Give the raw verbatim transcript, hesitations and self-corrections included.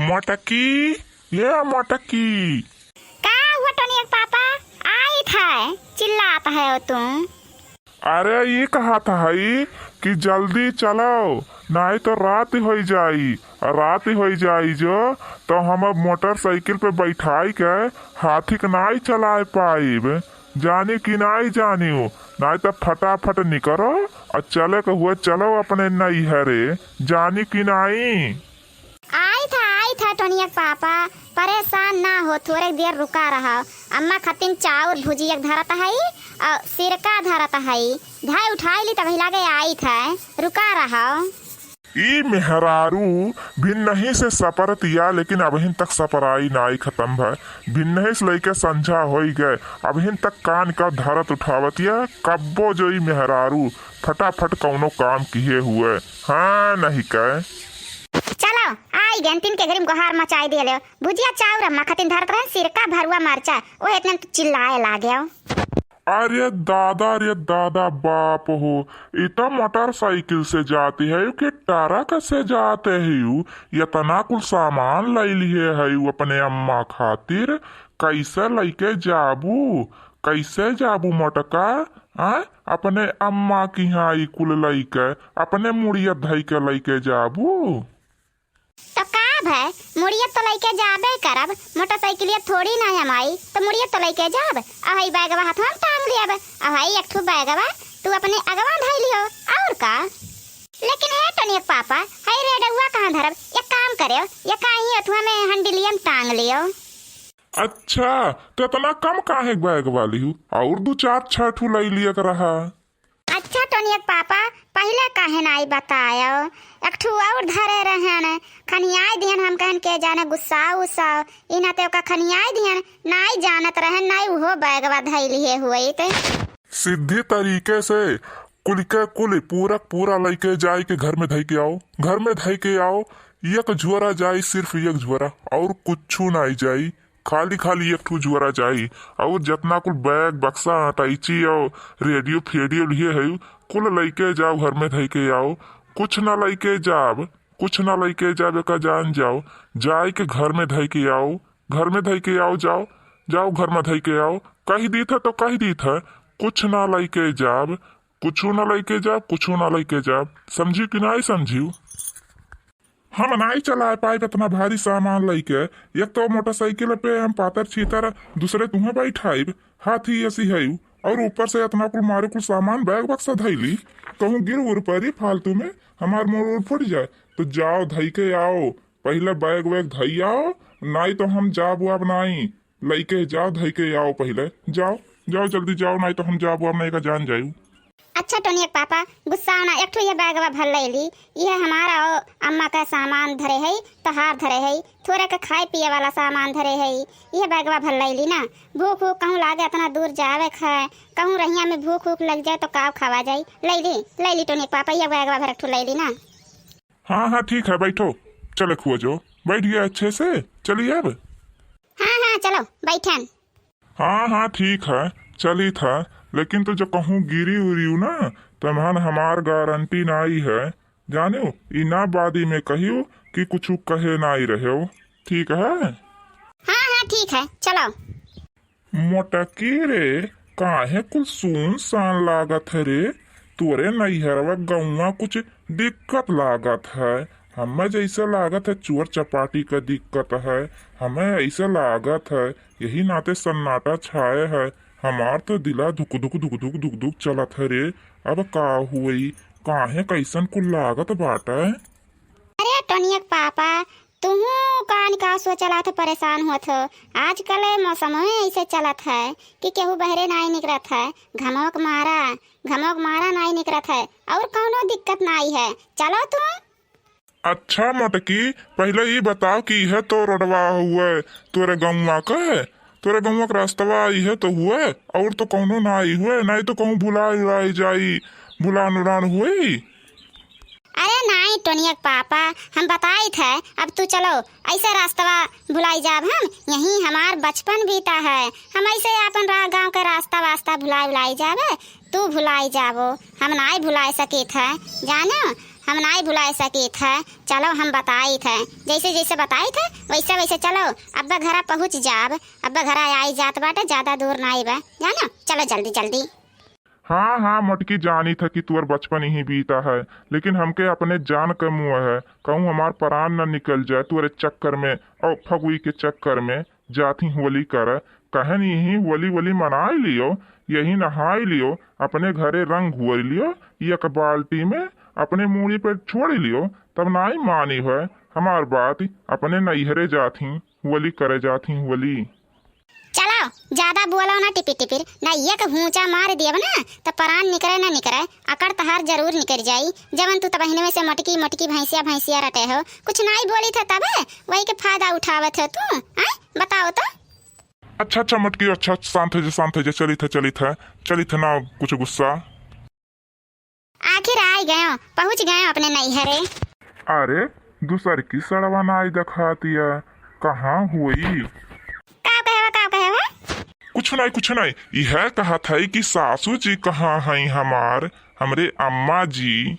मोटकी, ये मोटकी। का हुआ टोनिया के पापा? आइत है, चिल्लात है तू। अरे, ई कहत हई कि जल्दी चलो, नाहीं तो रात होइ जाई। आ रात होइ जाई जो, तो हम अब मोटरसाइकिल पे बैठाई के हाथी के नाहीं चलाए पाइब। जानी कि नाहीं जानियो? नाहीं तो फटाफट निकरो और चले के हुए चलो अपने नैहरे। जानी कि नाहीं? आइत है, आइत है टोनिया के पापा, परेशान ना हो, थोड़े देर रुका रहो। अम्मा खातिन चाउर भुजिया धरत हई और सिरका धरत हई, धाय उठाई ली तभी लागे आइत है, रुका रहो। ई मेहरारू भिन्नही से सपरतिया, लेकिन अबहिन तक सपराई नाई खत्म भय। भिन्नही से लइके संझा होई गए, अबहिन तक कान का धरत उठावतिया। कब्बो जो ई मेहरारू फटाफट कौनो काम किहे हुए, हाँ नहीं कहे। चलो, आई गए, तीन के घरी में गोहार मचाई दिए ले। भुजिया चाउर अम्मा खातिन धरत रहे, सिरका भरुआ मरचा, ओहे इतने में तू चिल्लाए लागे। अरे दादा, अरे दादा, बाप हो, ई तो मोटरसाइकिल से जाती है कि ट्रक से जाते है? यू इतना कुल सामान लइ लिहे है यू अपने अम्मा खातिर, कैसे लइके जाबू? कैसे जाबू मोटका? आ, अपने अम्मा की यहाँ ई कुल लइके, अपने मुड़िया धइके लइके जाबू? तो का भय, मुड़िया तो लइके जाबे करब, मोटरसाइकिलिया थोड़ी ना हम आई, तो मुड़िया तो लइके जाब। अहई बैगवा हथवा में टांग लियब, अहई एक ठो बैगवा तू अपने अगवा धइ लियो, और का। लेकिन हे टोनिया के पापा, हई रेडउआ कहाँ धरब? एक काम करेव, ये काहीं हथवा में हंडिलिया में टांग लियो। अच्छा, तो इतना कम काहे बैगवा लिहू? और दू चार छह ठू लइ लिया के रहा। अच्छा टोनिया के पापा, पहिले काहे नाई बतायो? एक ठू और धरे रहन, खनियाई दिहन, हम कहन के जाने गुस्साओ उस्साओ, ई नाते ओका खनियाई दिहन, नाई जानत रहन, नाई उहो बैगवा धइ लिहे हुइत। सीधी तरीके से कुल के कुल पूरा के पूरा लइके जाई के घर में धइ के आओ, घर में धइ के आओ। एक झोरा जाई, सिर्फ एक झोरा, और कुछु नाई जाई। खाली खाली एक ठू झोरा जाई, और जतना कुल बैग, बक्सा, अटैची और रेडियो फेडियो लिहे है, कुल लइके जाओ, घर में धइ के आओ। कुछ ना लइके जाब, कुछ ना लइके जाब, एका जान जाओ। जाए के घर में धइ के आओ, घर में धइ के आओ, जाओ, जाओ घर में धइ के आओ। कहि दीत है तो कहि दीत है, कुछ ना लइके जाब, कुछ ना लइके जाब, कुछ ना लइके जाब। समझियो कि नाई समझियो? हम नाई चलाए पाइब इतना भारी सामान लइके। एक तो मोटरसाइकिल पे हम पातर छीतर, दूसरे तुहें बैठाइब, हाथी ऐसी है, और ऊपर से इतना कुल मारे कुल सामान बैग बक्सा धइली, कहूँ गिर उर परी फालतू में, हमार मोड़ उड़ फूट जाए। तो जाओ धइ के आओ, पहिले बैग वैग धइ आओ, नाई तो हम जाब वाब नाई। लइके जाओ, धइ के आओ पहिले, जाओ, जाओ जल्दी जाओ, नाई तो हम जाब वाब नाई, एका जान जायू। अच्छा टोनिया के पापा, गुस्सा ना, एक ठो ये बैगवा भर लइ ली, ये हमारा और अम्मा का सामान धरे है, तोहार धरे है, थोड़ा के खाए पिए वाला सामान धरे है, ये बैगवा भर लइ ली ना। भूख ऊख कहूँ लागे, इतना दूर जावे के है, कहूँ रहिया में भूख ऊख लग जाए तो काव खावा जाई। लइ ली, लइ ली टोनिया के पापा, ये बैगवा भर एक ठो लइ ली ना। हाँ, हाँ, ठीक है, बैठो, चले खुआ जो, बैठ गया अच्छे से, चलिए अब। हाँ, हाँ, चलो, बैठन। हाँ, हाँ, ठीक है, चली था, लेकिन तू जो कहूँ गिरी उरियू ना, तमहन हमार गारंटी नाई है, जानियो, ई ना बादी में कहियो कि कुछ कहे नाई रहो, ठीक है? हाँ, हाँ, ठीक है, चलो। मोटकी रे, काहे कुल सुनसान लागत है रे? तोरे नैहरवा गौवा कुछ दिक्कत लागत है। हमें जैसे लागत है चोर चपाटी का दिक्कत है, हमें ऐसे लागत है, यही नाते सन्नाटा छाए है। हमार तो दिला धुक धुक धुक धुक धुक धुक चलत है रे। अब का हुई, काहे कैसन कुल लागत बाटे? अरे टोनिया के पापा, तुहू कान का सोचला थे परेशान होत हो। आजकल मौसम ऐसे चलत है कि केहू बहरे नाई निकरत है, घमोक मारा, घमोक मारा नाई निकरत है, और कौनो दिक्कत नाई है। चलो तू। अच्छा मोटकी, पहिले ई बताओ कि इहे तो रोडवा हुए तोरे गौवा के? तोरे गौवा के रास्तवा इहे तो हुए, और तो कौनो नाई हुए, नाई तो कहूँ भुला उलाई जाई, भुलान उड़ान हुई। अरे नाई टोनिया के पापा, हम बताइत है, अब तू चलो, ऐसे रास्तवा भुलाई जाब हम, यहीं हमार बचपन बीता है, हम ऐसे आपन रा-, गाँव के रास्ता वास्ता भुलाई उलाई जाबे, तू भुलाई जाबो, हम नाई भुलाई सकित है, जानो, हम नाई भुलाए सकीत है, चलो हम बताइत है, जैसे जैसे बताइत है वैसे वैसे चलो। अब्बा घरा पहुँच जाब, अब्बा घरा आई जात बाटे, ज्यादा दूर नाई बा, जानो, चलो जल्दी जल्दी। हाँ, हाँ, मोटकी, जानित है कि तुअर बचपन इहीं बीता है, लेकिन हमके अपने जान के मुँह है, कहूँ हमार परान न निकल जाए तुअरे चक्कर में और फगुई के चक्कर में। जात ही होली कर, कहन इहीं होली वोली मनाई लियो, यहीं नहाई लियो, अपने घरे रंग घोर लियो, एक बाल्टी में अपने मूड़ी पर छोड़ लियो, तब नाई मानी है हमार बात, अपने नैहरे जात ही होली करे जात ही होली। चलो, ज्यादा बोलो ना टिपिर टिपिर, ना एक हूँचा मार दियब ना, त परान निकरे ना निकरे, अकड़ तहार जरूर निकर जाई। जवन तू तबहिनवे से मोटकी मोटकी भैंसिया भैंसिया रटे हो, कुछ नाई बोलित है तबे, वही के फायदा उठावत है तू, आय? बताओ तो। अच्छा, अच्छा मोटकी, अच्छा, शांत हो जा, शांत हो जा, चलित है, चलित है, चलित है ना कुछ गुस्सा। आखिर आइ गयो, पहुँच गयो अपने नैहरे। अरे, दूसर की सड़वा नाई देखातिया, कहाँ हुई? का कहेवा, का कहेवा? कुछ नहीं, कुछ नहीं, यह कहत है कि सासू जी कहाँ हैं हमार, हमरे अम्मा जी?